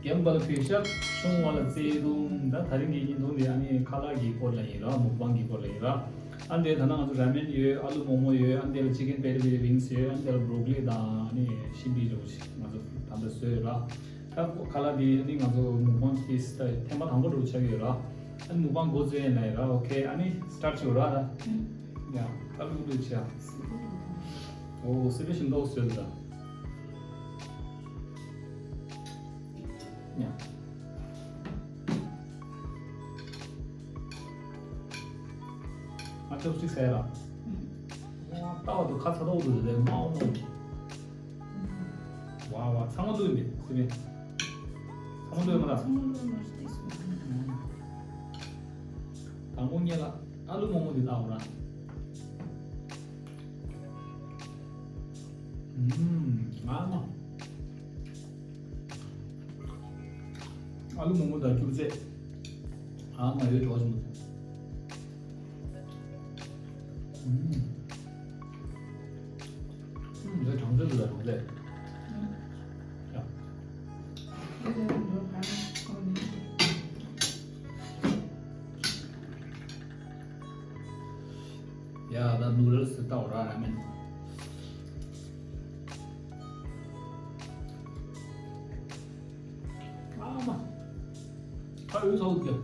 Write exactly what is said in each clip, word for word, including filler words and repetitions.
རྒན་པ་ལ་གུས་ཞབས། ཆུང་བ་ལ་བརྩེ་དུང་། ད་དེ་རིང་གི་བརྙན་ཐུང་འདི་ཨ་ནི་ཁ་ལག་གི་སྐོར་ལ་ཡིན་ར། མུག་པང་གི་སྐོར་ལ་ཡིན་ར། ཨ་འདི་ད་ནང་ང་ཚོ་ར་མེན་ཡོད། ཨ་ལུ་མོག་མོག་ཡོད། ཨ་འདི་ལ་ཅི་ཀན་པེ་རི་པེ་རི་ཝིང་སི་ཡོད། ཨ་འདི་ལ་བོ་རོ་ཀོ་ལི་དང་ཨ་ནི་ཤིམ་པི་འདྲ་བོ་ཞིག་ང་ཚོ་ད་ལྟ་བཟོས་ཡོད་ར། ད་ཁ་ལག་འདི་ཨ་ནི་ང་ཚོ་མུག་པང་གི་ད་ཐེངས་མ་དང་པོ་འདྲ་བོ་ཆགས་ཀྱི་ཡོད་ར། ཨ་ནི་མུག་པང་འགོ་བཙུགས་ཡིན་ལ་ཡིན་ར། ཨོ་ཁེ། ཨ་ནི་སི་ཊར་ཊི་བྱེད་ར་ད། ཡ། ད་ལུག་ལུག་བྱེད་ཨ། ཨོ་སི་པེ་ཤལ་འདྲ་བོ་བཟོས་འདུག་ད། ཡ། ང་ཅོབ་སི་ཊིག་ཟ་ཡ་ར། ཨུམ། ལྟ་བ་དུ་ཁ་ཚ་ཏོག་ཏུ་ལས་མའོ་མའོ། ཨུམ། ཝ་ཝ། ཚང་མ་འདུག་ཡིན་པས་སི་པེ། ཚང་མ་འདུག་ཡོད་མ་ལ། ཚང་མ་འདུག་མ་རེད་སི་པེ། དང་པོ་ངས་ལ་ཨ་ལུ་མོག་མོག་འདི་ལྟ་བུ་ར། ཨུམ། ང་མ། ཨ་ལུ་མོག་མོག་དང་སྐྱུར་རྩི། ཨ་མ་ཡོད་གྲོགས་ཆུང་། ཨུམ། ཨུམ། འདི་གྲང་ཚོད་འདུག་ལ་གྲང་ཚོད། ཨུམ། ཡ། ཡ། ད་ནུ་རལ་སི་ལྟ་བུ་ར། ར་མེན། ཨ་མ། ཁ་འོད་ཚ་འོད་ཀྱི།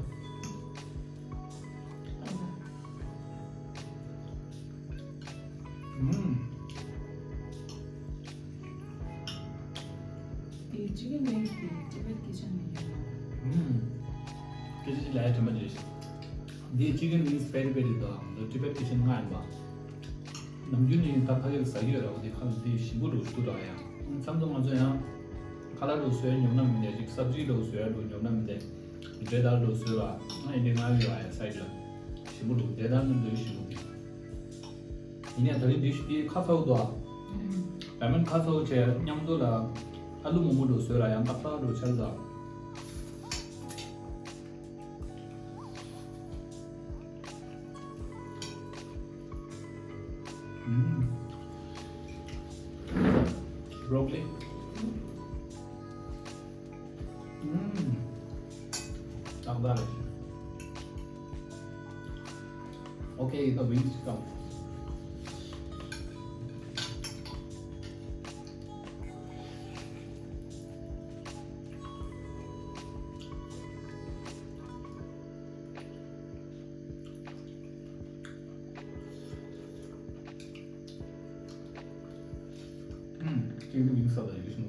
ཨུམ། དེ་ཅི་ཀན་ཝིང་སི་དེ་ཊི་བེཊ་ཀི་ཆན་ནས་ཡོད་ན། ཨུམ། སྐད་ཆ་ཅིག་ལ་ཡ་དྲན་པ་བརྗེད་ཤག་འདི་ཅི་ཀན་ཝིང་སི་པེ་རི་པེ་རི་དང་ཊི་བེཊ་ཀི་ཆན་ལྔ་ཡིན་པ། ནམ་རྒྱུན་ནས་ད་ཕ་གི་ལ་ཟ་གི་ཡོད་ར། འོ་དེ་ཁ་ལ་དེ་ཞིམ་པོ་འདྲ་བོ་ཞིག་འདུག་ར། ཡང་མཚམས་མཚམས་ང་ཚོ་ཡང་ཁ་ལག་འདྲ་བོ་བཟོས་ཉོབ་ན་མི་འདྲ་ཅིག་སབ་ཇི་འདྲ་བོ་བཟོས་འདྲ་བོ་ཉོབ་ན་མི་འདྲ། འབྲས་དར་འདྲ་བོ་བཟོས་ལ་ཨ་ཡིན་འདྲ་ང་ཡོད་ཨ་ཡ་སའིཌ་ལ་ཞིམ་པོ་འདུག་འབྲས་དར་ནི་འདྲ་ཞིམ་པོ་འདུག་ཡིན་ཡང་ད་རིང་འདི་ཞིག་དེ་ཁ་ཚ་བོ་འདུག་ཨ། ར་མེན་ཁ་ཚ་བོ་བྱས་མཉམ་དུ་ལ་ཨ་ལུ་མོག་མོག་འདྲ་བོ་བཟོས་ལ་ཡང་ཏག་ཏག་འདྲ་བོ་ཆགས་འདུག་ཨ། ཨུམ། བོ་རོ་ཀོ་ལི། ཨུམ། ཏག་ཏག་རེད། ཨོ་ཁེ། ད་ཝིང་སི་ཅིག་བཏང་། ཨུམ། ཅིག་ཏུ་ཝིང་སི་ལ་ཡོད་སོང་།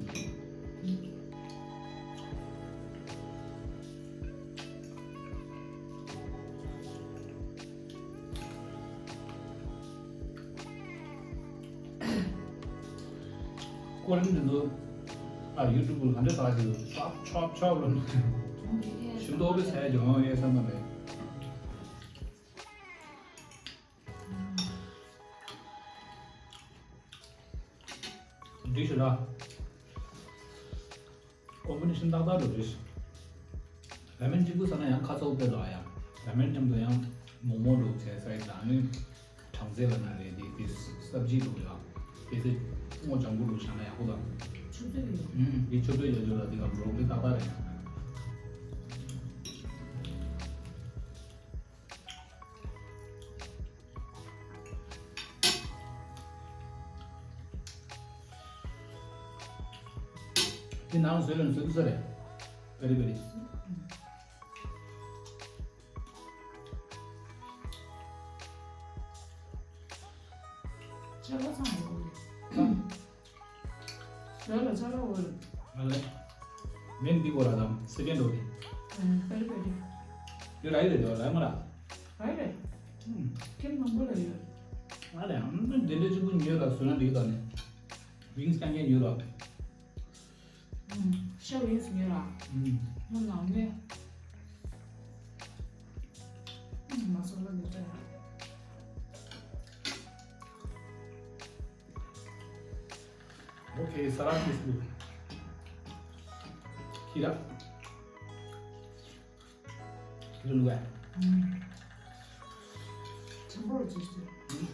ཀོ་རིན་འདི་ཚོ་ཨ་ཡུ་ཊུབ་ལ་ག་འདྲ་ཟ་ཞིག་ཆོབ་ཆོབ་ཆོབ་ལ་ཞིམ་ཏོག་པའི་ཟས་ཀྱང་ཡོད་ས་མ་རེད། འགྲིག་ཤག་ར། ཀོམ་བི་ནེ་ཤན་ཏག་ཏག་འགྲོ་རེད། ར་མེན་གཅིག་པུ་ཟ་ན་ཡང་ཁ་ཚ་བོ་དཔེ་ལ་ཡ། ར་མེན་མཉམ་དུ་ཡང་མོག་མོག་འདྲ་བྱས་ཟ་ཡི་ད་ནི་གྲང་ཚལ་ལ་ན་རེད། དེ་དེ་སབ་ཇི་འདྲ་ཡ། དེ་ཚེ་སྔོ་ལྗང་གུ་འདྲ་བཞག་ན་ཡག་པོ་དང་། ཆུ་ཚོད་ཡོད། ཨུམ། དེ་ཆུ་ཚོད་ཡོད་ཡོད་ལ་དེ་ག་འགྲོ་དེ་ཏག་ཏག་རེད། དེ་ནང་བཟོས་ལ་བཟོས་ས་རེད། བེ་རི་བེ་རི། ཆར་པ་ཚང་ཡོད། བོད་ལ་ཆར་པ་འོ་རེད། ཨ་ལེ། མིན་འདི་གོ་ར་དང་སེ་ཀེན་ཌི་འོ་དེ། ཨ་ནི་པེ་རི་པེ་རི། ཡོད་ར་ཡོད་རེད་དོ་ར་མ་ར། ར་རེད། ཨུམ། ཁྱིམ་མང་པོ་ལ་ཡོད། ཨ་ལེ། ཨམ་དེ་འདྲ་གཅིག་པུ་ཉོས་ལ་བཟོས་ན་འགྲིག་ད་ནི། ཝིང་སི་རྐྱང་རྐྱང་ཉོས་ལ། ཨུམ། ཤ་ཝིང་སི་ཉོས་ལ། ཨུམ། ང་ནང་ནས། ཨུམ། མ་སོ་ལ་ལས་ཀ་ཡ། ཨོ་ཁེ། ས་ར་ཁི་སི་ལུ། ཁི་ར། ཁི་ར་ལུ་ཨ། ཨུམ། ཆེན་པོ་རུ་བྱས་ཏེ། ཨུམ།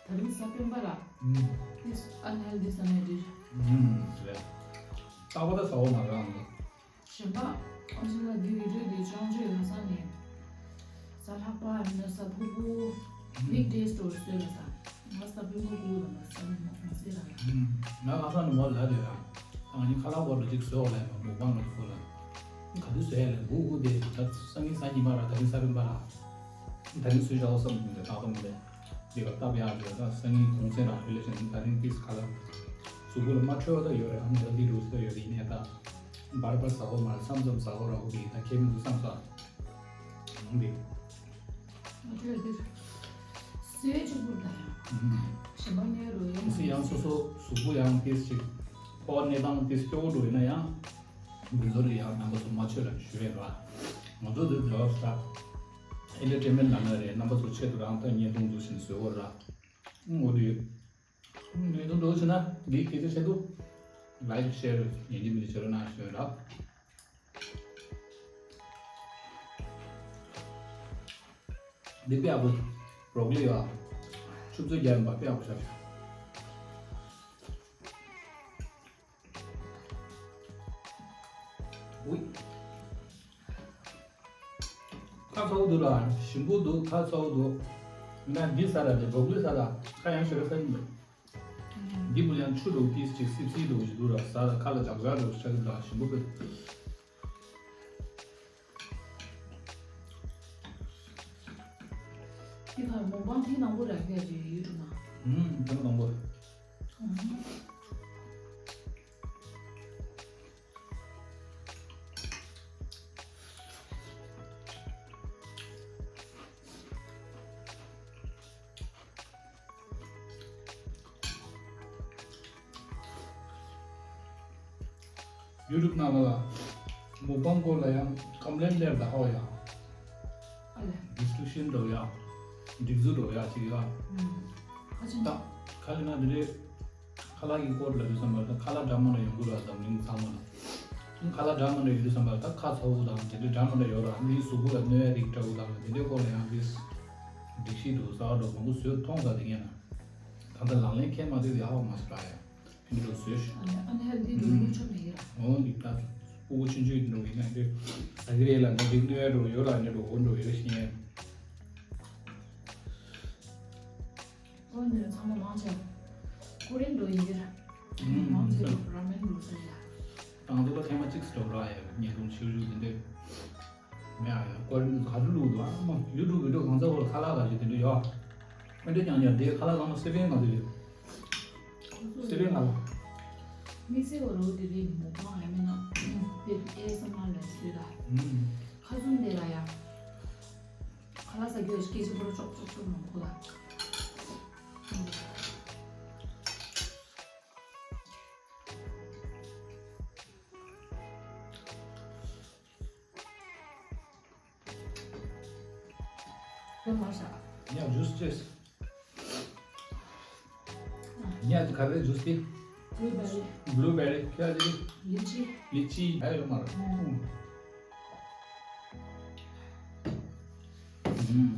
ད་རིང་གཟའ་སྤེན་པ་ར། ཨུམ། This unhealthy Sunday dish. ཨུམ། རེད། རྟག་པར་ད་ཟ་འོ་མ་རང་ལ། གཞན་པ། ཨོ་ཅི་ལ་འདི་video འདི་ཅང་ཅོས་ཡོད་ས་ནས། གཟའ་ལྷག་པ་ཡིན་ན་གཟའ་ཕུར་བུ། ཨུམ། Weekdays སྟོར་སོས་ལ་ས། ང་གཟའ་སྤེན་པ་དགུ་ལ་ང་ས་ནས་མ་ས་ལ་ཡ། ཨུམ། ང་ལྷག་ས་ནས་མོ་ལ་དེ་ཡ། ད་ང་གཉིས་ཁ་ལག་སྐོར་ལ་ཅིག་བཟོས་འོ་ལ་ཡ་མ་མོ་པང་ལ་ཁོ་ལ། ག་དུས་བཟོས་ཡ་ལ་འུ་འུ་དེ་ད་སང་ཉིན་གཟའ་ཉི་མ་ར་ད་རིང་གཟའ་སྤེན་པ་ར། ད་རིང་སུའི་ར་བ་བསམ་མི་འདུག་ད་དུང་མི་འདུག་འདི་ག་སྟབས་ཡག་འདི་ག་ད་སང་ཉིན་གུང་སེང་རང་ཧུ་ལེ་ཤན་ད་རིང་ཏིས་ཁ་ལ་གཟུགས་པོ་ལ་མ་འཕྲོད་པ་ད་ཡོད་རེད། ཨང་ཧེལ་དི་རུ་སོ་ཡོད་རེད། ཡིན་ནའི་ད་བར་བར་ཟ་གོ་མ་རེད། མཚམས་མཚམས་ཟ་གོ་ར་ཧུ་གི་ད་ཁྱད་མི་འདུག་བསམ་ས། འདི་མ་འཕྲོད་དེ་སེ་ཆུ་བུར་ད་ཡང་ཞིམ་པ་ནས་རུ་ཡང་སི་ཡང་སོ་སོ་གཟུགས་པོ་ཡང་ཏིས་ཅིག་ཕོ་གནས་སྟངས་ཏིས་སྐྱོ་བོ་འགྲོ་ཡིན་ན་ཡང་། འདི་ཚོ་རེད་ཡང་རྣམ་པ་ཚོ་མ་ཆོད་ལ་ཞུ་ཡས་ར། ང་ཚོ་འདི་འདྲ་བ་ས། ཨེ་ལེ་ཏྲེ་མེན་ལ་ན་རེད། རྣམ་པ་ཚོ་ཆེད་དུ་རང་ཐག་ཉེ་དུང་འཛུགས་བཞིན་བཟོས་བོ་ར། འོ་དེ། ཉེ་དུང་འཛུགས་བྱས་ན་འདི་གལ་ཆེ་ཆེད་དུ། ལའིཀ་ཤེར་ཡིན་གྱི་མིན་གྱི་བྱེད་རོགས་གནང་ཞུ་ཡས་ར། འདི་དཔེ་ཡག་པོ། བོ་རོ་ཀོ་ལི་ཡ། ཆུ་ཚོད་བརྒྱ་ཡིན་པ་དཔེ་ཡག་པོ་ཤར། ཨུའི། ཁ་ཚ་བོ་འདུག་ལ་ཞིམ་པོ་འདུག་ཁ་ཚ་བོ་འདུག་ང་འདི་ཟ་ལ་དེ་བོ་རོ་ཀོ་ལི་ཟ་ལ་ཁ་ཡང་ཞོ་ར་ཁ་ཡིན་འདུག་འདི་མོ་ཡང་ཆུ་འདུག་ཏིས་ཅིག་སིབ་སིབ་འདུག་ཞིག་འདུག་ར། ཟ་ལ་ཁ་ལ་འཇག་འཇག་འདུག་ཆགས་ཀྱི་འདུག་ཞིམ་པོ་དཔེ། འདི་ག་མོག་པང་དེ་ནང་པོ་རག་གི་རེད་ཡུ་ཊུབ་ནང་། ཨུམ། དེ་ནང་པོ། ཨུམ། ཡུ་ཊུབ་ནང་ལ་མུག་པང་སྐོར་ལ་ཡང་ཀམ་པི་ལེན་སླེབས་ད་ཧོ་ཡ། ཨ་ལེ། ཌིས་ཀྲིབ་ཤན་འགྲོ་ཡ། སྒྲིག་འཛུགས་འགྲོ་ཡ་ཅིག་ཡ། ཨུམ། ཁ་ཆེ་ད། ཁ་ལེ་ན་དེ་རེད། ཁ་ལག་གི་སྐོར་ལ་ཡོད་བསམ་པ་ད་ཁ་ལག་འདྲ་མི་འདྲ་ཡོང་གི་ར་འཛམ་གླིང་ཚང་མ་ལ། ཁ་ལག་འདྲ་མི་འདྲ་ཡོད་བསམ་པ་ད་ཁ་ཚ་བོ་དང་དེ་འདྲ་འདྲ་མི་འདྲ་ཡོད་ར། མིའི་གཟུགས་པོ་ལ་གནོད་ཡ་རིགས་འདྲ་བོ་དང་དེ་འདྲའི་སྐོར་ལ་ཡང་དེ་སྒྲིག་གཞི་འདུག་གསར་པ་འདྲ་མང་པོ་བཟོས་མཐོང་ས་དེ་ངས་ན། ད་ལྟ་ལག་ལེན་འཁེལ་མ་ཐུབ་ཡག་པོ་མ་སོང་ར་ཡ། ཕན་ཐོགས་བཟོས་ཤིག་ཨ་ནི་ཨ་ནི་ཧེལ་དི་འདུག་ཨུམ། ནུས་ཆོ་མེད་ཡ། འོ་འདི་ལྟར་སྤུ་གུ་ཆུང་ཆུང་འདྲ་བོ་ཡིན་ན་འདི་ཟ་གི་རེད་ལ་འདི་འདི་གནོད་ཡ་འདྲ་བོ་ཡོད་ར་འདྲ་བོ་འདྲ་བོ་ཡོད་ཤེས། ཨོ་ནི་ཚང་མ་མང་ཆེ་ཀོ་རི་ཡན་འགྲོ་ཡིན་གྱི་ར། ཨུམ། མང་ཆེ་ར་མེན་འགྲོ་ས་ཡ། ང་ཚོ་ལ་ཐེངས་མ་གཅིག་སི་ཊོབ་ར་ཡ་ཉེ་དུང་ཆེ་ཆུང་དེ་འདྲས། མེད་ཨ་ཡ་ཀོ་རི་ཡན་ག་རུ་ལུག་འདུག་ཨ་མ་ཡུ་ཊུབ་བི་ཌི་ཡོ་གང་ཚ་བོ་ལ་ཁ་ལག་ག་ཞིག་དེ་འདྲས་ཡོད། མེ་འདྲས་ཀྱང་ཡ་དེ་ཁ་ལག་ཚང་མ་སི་པན་ང་ཚོ་ཡོད། སི་པན་ང་ལ། དམིགས་བསལ་བ་རོ་དེ་རིང་མོ་ཀོང་ཡ་མེད་ན་དེ་ཨེ་སི་མར་ལ་བཟོས་ད། ཨུམ། ཁ་ཟུམ་དེ་ལ་ཡ། ཁ་ལག་ཟ་རྒྱུ་སྐད་ཆ་པོ་ལ་ཅོག་ཅོག་ཅོག་མང་པོ་ལ། དེ་མ་ཟ། ཉ་ཇུས་ཅེས། ཉ་ག་རེ་ཇུས་ཏེ། བླུ་བེ་རི། བླུ་བེ་རི་ཁྱོད་ཀྱི། ལི་ཅི། ལི་ཅི་ཨེ་ཡོད་མ་རེད། ཨུམ། ཨུམ།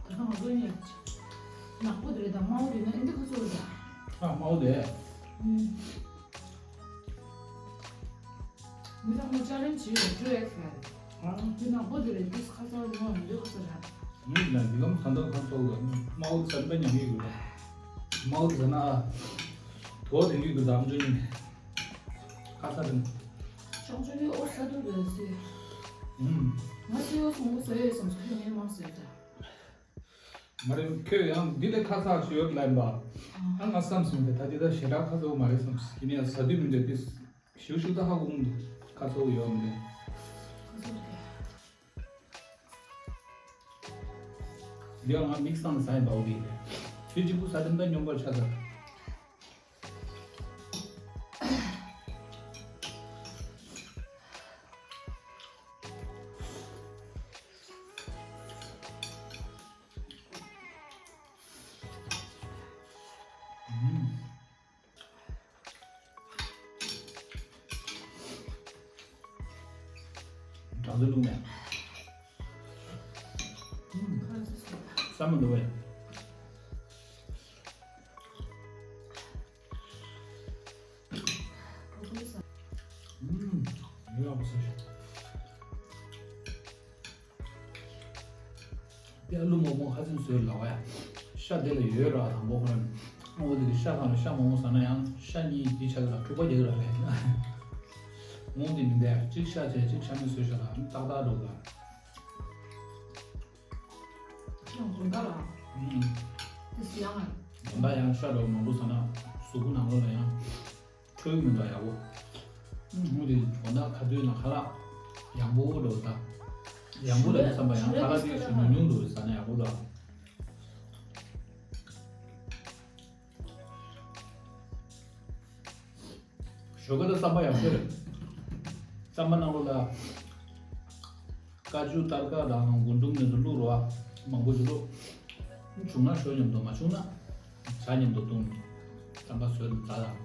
ད་ང་ཚོ་ནས་ནག་པོ་དེ་རེད་ད། དམར་པོ་དེ་ན་ཨིན་དི་ཁ་ཚོ་རེད་ད། ཨ་དམར་པོ་དེ། ཨུམ། མི་ཚང་མ་ཅ་ལེན་བྱེད་ཡོད་ཀྲུ་ཨེག་ལ། ཨ་དེ་ནག་པོ་དེ་རེད་དེ་ཁ་ཚ་རེད་མ་མི་འདོད་ཁ་ཚ་རེད། མི་ལ་འདི་གམ་ད་ལྟ་ཁ་ཚ་རེད། དམར་པོ་ཟ་ན་ཉམས་ཡོད་གི་རེད། དམར་པོ་ཟ་ན་དོ་དེ་ཡོད་གི་རེད། ཨམ་ཅོག་ཉིད་ནས་ཁ་ཚ་རེད། ཅང་ཅོ་ཡོད་ཨོ་ས་དུ་རེད་ཟེར། ཨུམ། ང་ཚོ་ཡོད་སོང་གོ་ཟ་ཡོད་སོང་ཟ་ཡོད་ངས་མ་ཟོས་ད། མ་རེད་ཁྱོད་ཡང་འདི་ལས་ཁ་ཚ་ཞིག་ཡོད་ལབ་པ། ཨ་ང་བསམ་སོང་སྟེ་ད་འདི་ད་ཞེ་དྲག་ཁ་ཚ་བོ་མ་རེད་བསམ། ཡིན་ནའི་ཟ་དུས་མི་འདོད་དེ་ཞུ་ཞུ་ད་ཧ་གོ་མི་འདུག་ཁ་ཚ་བོ་ཡོད་མི་འདུག་འདི་ཡང་ང་དམིགས་བསལ་ཟ་ཡི་འབའ་བོ་དེ་རེད། དེ་གཅིག་པུ་ཟ་དུས་ད་སྙོམས་པར་ཆགས་ཚར། བླུགས་ནས། ཨུམ། ཟ་མི་འདུག་པས། ཨུམ། ཡོད་ཡག་པོ་ཟ་ཤོག་དེ་ཨ་ལུ་མོག་མོག་ཧ་ཅང་བཟོས་ལ་བ་ཡ། ཤ་དེ་ལ་ཡོད་ར། དང་པོ་ཁོ་རང་ཨོ་དེ་གི་ཤ་གང་ལ་ཤ་མང་པོ་ཟ་ན་ཡང་ཤ་གཉིས་དེ་ཆ་གི་ལ་འཁྲུག་པ་རྒྱག་གི་ར་ལས། འོང་དེ་མི་འདས་གཅིག་ཤ་བྱས་གཅིག་ཤ་མེད་བཟོས་ཤ་ལ་ཏག་ཏག་འགྲོ་གི་ལ། ཡང་དགོང་དག་ལ། ཨུམ། དེ་སུ་ཡང་ང་། དགོང་དག་ཡང་ཤ་འགྲོ་མང་པོ་ཟ་ན་གཟུགས་པོ་ནང་ལོགས་ལ་ཡང་འཕྲོད་མི་འདུག་ཡག་པོ། ཨུམ། ཧུ་དེ་དགོང་དག་ཁ་ཐུག་ན་ཁ་ལག་ཡང་པོ་འགྲོ་ད། ཡང་པོ་ལ་བསམ་པ་ཡང་ཁ་ལག་དེ་ཞིག་ཉུང་ཉུང་འགྲོ་ཟ་ན་ཡག་པོ་ལ། ཞོགས་ཀ་ལ་རྩམ་པ་ཡག་ཤོས་རེད། རྩམ་པ་ནང་ལོགས་ལ་ཀ་ཅུ་སྟར་ཀ་དང་རྒུན་འབྲུམ་ནས་བླུགས་རོགས་མང་པོ་ཞིག་བླུགས། བྱུང་ན་ཞོ་མཉམ་དུ་མ་བྱུང་ན་ཇ་མཉམ་དུ་བཏུང་། རྩམ་པ་བཟོས་ནས་ཛ་དང་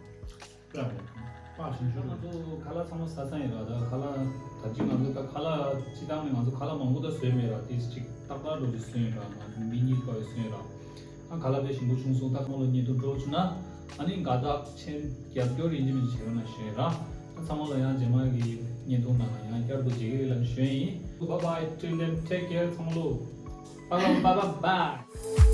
སྐྲ་བོ་པགས་ཤིང་ཞོ། ང་ཚོ་ཁ་ལག་ཚང་མ་ཟ་ཚང་ཡིན་ར། ད་ཁ་ལག་ད་ཅི་ང་ཚོ་ད་ཁ་ལག་སྤྱི་བཏང་ནས་ང་ཚོ་ཁ་ལག་མང་པོ་ད་བཟོས་མེད་ར། དེ་ཅིག་ཏག་ཏག་འགྲོ་ཅིག་བཟོས་ཡིན་ར། ང་ཚོ་མི་གཉིས་པ་བའི་བཟོས་ཡིན་ར། ཨ་ཁ་ལག་དེ་ཞིམ་པོ་བྱུང་སོང་། ད་ཚང་མ་ལ་བརྙན་ཐུང་འགྲོ་བྱུང་ན་ཨ་ནི་དགའ་རྟགས་ཆེན་རྒྱབ་སྐྱོར་ཡིན་གཅིག་མིན་གཅིག་བྱེད་རོགས་གནང་ཞུ་ཡིན་ར། ད་ཚང་མ་ལ་ཡང་རྗེས་མ་གི་བརྙན་ཐུང་ནང་ལ་ཡང་བསྐྱར་དུ་མཇལ་གི་རེད་ལབ་ཞུ་ཡིན། Bye bye, till then, take care. ཚང་མ་ལོ། Bye bye, bye bye, bye.